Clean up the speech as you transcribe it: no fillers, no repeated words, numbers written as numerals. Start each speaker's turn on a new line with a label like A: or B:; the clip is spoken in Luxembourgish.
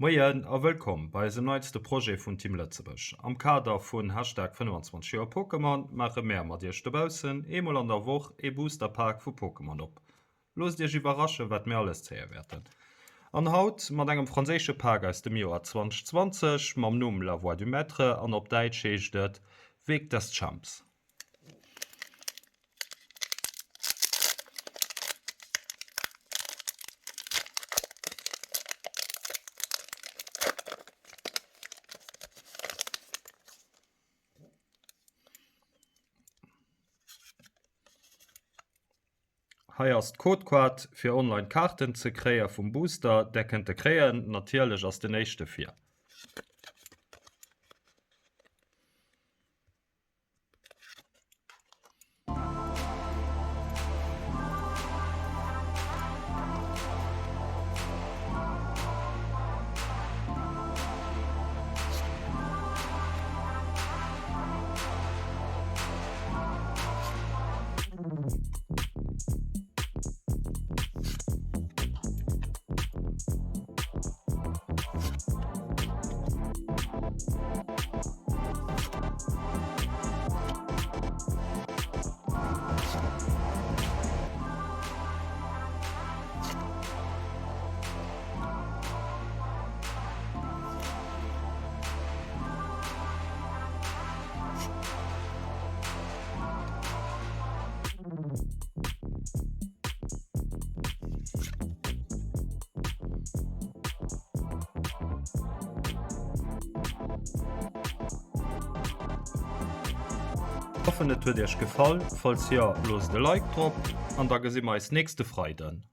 A: Moien a wëllkomm bei eisem neitste Projet vun Team Lëtzebuerg. Am Kader vun Hashtag 25 Joer Pokémon maache mär mat iech dobaussen eemol an der Woch ee Booster Pak vu Pokémon op. Loosst iech iwwerraschen, wat mir alles zéie wäerten. An haut mat engem franséische Pak aus dem Joer 2020 mam Numm La Voix du Maître an op Däitsch heescht et Weg des Champs. Hei ass d'Codekaart fir online Kaarten ze kréie vum Booster. Där kënnt e kréien. Natierlech ass den éischte fir. Hoffen et huet iech gefall, falls jo loosst e Like drop an da gesi mer eis nächste Freiden.